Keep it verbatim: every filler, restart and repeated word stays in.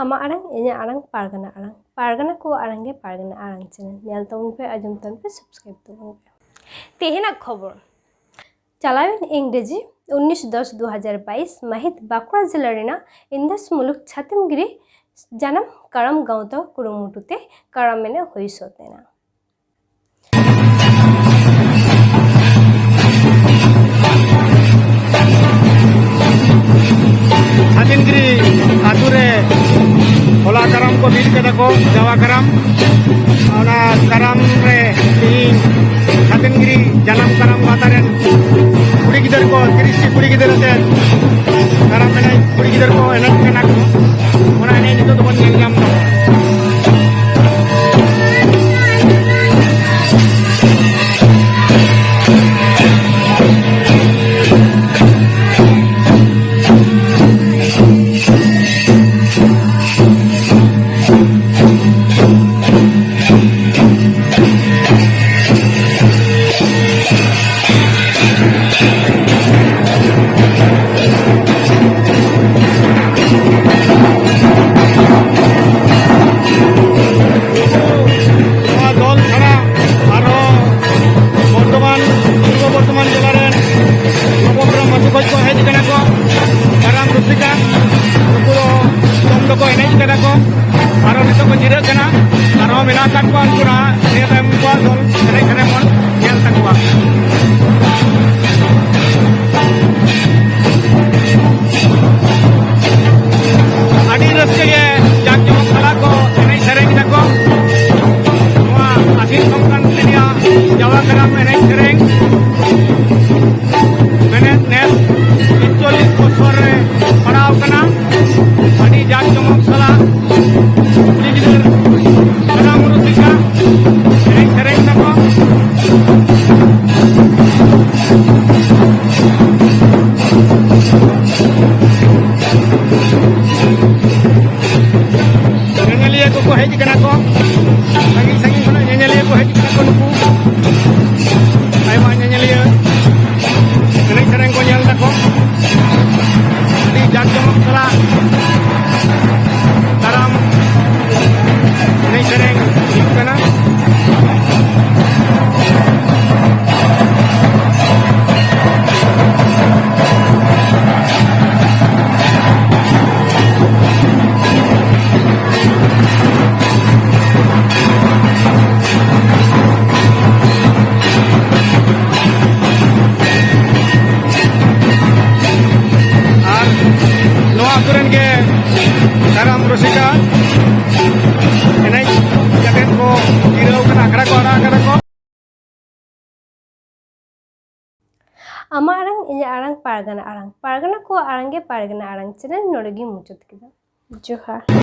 ᱟᱢᱟᱜ ᱟᱲᱟᱝ, ᱤᱧᱟᱹᱜ ᱟᱲᱟᱝ, ᱯᱟᱨᱜᱟᱱᱟ ᱟᱲᱟᱝ᱾ ᱯᱟᱨᱜᱟᱱᱟ ᱠᱚᱣᱟᱜ ᱟᱲᱟᱝ ᱜᱮ ᱯᱟᱨᱜᱟᱱᱟ ᱟᱲᱟᱝ ᱪᱮᱱᱮᱞ᱾ ᱧᱮᱞ ᱛᱟᱵᱚᱱ ᱯᱮ, ᱟᱸᱡᱚᱢ ᱛᱟᱵᱚᱱ ᱯᱮ, ᱥᱟᱵᱥᱠᱨᱟᱭᱤᱵ ᱛᱟᱵᱚᱱ ᱯᱮ᱾ ᱛᱮᱦᱮᱧᱟᱜ ᱠᱷᱚᱵᱚᱨ᱾ ᱪᱟᱞᱟᱣᱮᱱ ᱤᱝᱨᱮᱡᱤ ᱩᱱᱤᱥ ᱫᱚᱥ ᱫᱩ ᱦᱟᱡᱟᱨ ᱵᱟᱭᱤᱥ ᱢᱟᱹᱦᱤᱛ ᱵᱟᱸᱠᱩᱲᱟ ᱡᱮᱞᱟ ᱨᱮᱱᱟᱜ ᱤᱱᱫᱟᱥ ᱢᱩᱞᱩᱠ ᱪᱷᱟᱛᱤᱢᱜᱤᱨᱤ ᱡᱟᱱᱟᱢ ᱠᱟᱨᱟᱢ ᱜᱟᱶᱛᱟ ᱠᱩᱨᱩᱢᱩᱴᱩ ᱛᱮ ᱠᱟᱨᱟᱢ ᱮᱱᱮᱡ ᱦᱩᱭ ᱥᱟᱹᱛ ᱮᱱᱟ᱾ ᱪᱷᱟᱛᱤᱢᱜᱤᱨᱤ ᱟᱛᱳ ᱨᱮ ᱦᱚᱞᱟ ᱠᱟᱨᱟᱢ ᱠᱚ ᱵᱤᱫ ᱠᱟᱫᱟ ᱠᱚ, ᱡᱟᱣᱟ ᱠᱟᱨᱟᱢ᱾ ᱚᱱᱟ ᱠᱟᱨᱟᱢ ᱨᱮ ᱛᱤᱦᱤᱧ ᱪᱷᱟᱛᱤᱢᱜᱤᱨᱤ ᱡᱟᱱᱟᱢ ᱠᱟᱨᱟᱢ ᱜᱟᱶᱛᱟ ᱨᱮᱱ ᱠᱩᱲᱤ ᱜᱤᱫᱟᱹᱨ ᱠᱚ, ᱛᱤᱨᱤᱥ ᱴᱤ ᱠᱩᱲᱤ ᱜᱤᱫᱟᱹᱨ ᱟᱛᱮ ᱠᱟᱨᱟᱢ ᱮᱱᱮᱡ, ᱠᱩᱲᱤ ᱜᱤᱫᱟᱹᱨ ᱠᱚ ᱮᱱᱮᱡ ᱠᱟᱱᱟ ᱠᱚ᱾ ᱚᱱᱟ ᱮᱱᱮᱡ ᱱᱤᱛᱚᱜ ᱫᱚᱵᱚᱱ ᱧᱮᱞ ᱧᱟᱢ ᱫᱟ᱾ ᱱᱚᱣᱟ ᱫᱚᱞ ᱪᱷᱟᱲᱟ ᱟᱨᱦᱚᱸ ᱵᱚᱨᱫᱷᱚᱢᱟᱱ, ᱯᱩᱨᱵᱚ ᱵᱚᱨᱫᱷᱚᱢᱟᱱ ᱡᱮᱞᱟ ᱨᱮᱱ ᱱᱚᱵᱚᱜᱨᱟᱢ ᱟᱹᱛᱩ ᱠᱷᱚᱱ ᱠᱚ ᱦᱮᱡ ᱟᱠᱟᱱᱟ ᱠᱚ, ᱠᱟᱨᱟᱢ ᱨᱩᱥᱤᱠᱟ᱾ ᱩᱱᱠᱩ ᱫᱚ ᱫᱚᱝ ᱫᱚᱠᱚ ᱮᱱᱮᱡ ᱠᱟᱫᱟ ᱠᱚ, ᱟᱨᱦᱚᱸ ᱱᱤᱛᱚᱜ ᱠᱚ ᱡᱤᱨᱟᱹᱜ ᱠᱟᱱᱟ᱾ ᱟᱨᱦᱚᱸ ᱢᱮᱱᱟᱜ ᱟᱠᱟᱫ ᱠᱚᱣᱟ ᱩᱱᱠᱩ ᱱᱟᱦᱟᱜ ᱱᱤᱭᱟᱹ ᱛᱟᱭᱚᱢ ᱩᱱᱠᱩᱣᱟᱜ ᱫᱚᱞ ᱮᱱᱮᱡ ᱥᱮᱨᱮᱧ ᱵᱚᱱ ᱧᱮᱞ ᱛᱟᱠᱚᱣᱟ᱾ ᱟᱹᱰᱤ ᱨᱟᱹᱥᱠᱟᱹ ᱜᱮ ᱡᱟᱠ ᱡᱚᱢᱚᱠ ᱥᱟᱞᱟᱜ ᱠᱚ ᱮᱱᱮᱡ ᱥᱮᱨᱮᱧ ᱫᱟᱠᱚ᱾ ᱱᱚᱣᱟ ᱟᱹᱥᱤᱱ ᱥᱚᱝᱠᱨᱟᱱᱛᱤ ᱨᱮᱭᱟᱜ ᱡᱟᱣᱟ ᱠᱟᱨᱟᱢ ᱮᱱᱮᱡ ᱥᱮᱨᱮᱧ ᱢᱮᱱᱮᱫ ᱱᱮᱥ ᱮᱠᱪᱚᱞᱞᱤᱥ ᱵᱚᱪᱷᱚᱨ ᱨᱮ ᱯᱟᱲᱟᱣ ᱠᱟᱱᱟ᱾ ᱟᱹᱰᱤ ᱡᱟᱠ ᱡᱚᱢᱚᱠ ᱥᱟᱞᱟᱜ ᱠᱩᱲᱤ ᱜᱤᱫᱽᱨᱟᱹ ᱠᱟᱨᱟᱢ ᱨᱩᱥᱤᱠᱟ ᱮᱱᱮᱡ ᱥᱮᱨᱮᱧ ᱫᱟᱠᱚ᱾ ᱟᱢᱟᱜ ᱟᱲᱟᱝ, ᱤᱧᱟᱹᱜ ᱟᱲᱟᱝ, ᱯᱟᱨᱜᱟᱱᱟ ᱟᱲᱟᱝ, ᱯᱟᱨᱜᱟᱱᱟ ᱠᱚᱣᱟᱜ ᱟᱲᱟᱝ ᱜᱮ ᱯᱟᱨᱜᱟᱱᱟ ᱟᱲᱟᱝ ᱪᱮᱱᱮᱞ ᱱᱚᱰᱮ ᱜᱤᱧ ᱢᱩᱪᱟᱹᱫ ᱠᱮᱫᱟ᱾ ᱡᱚᱦᱟᱨ᱾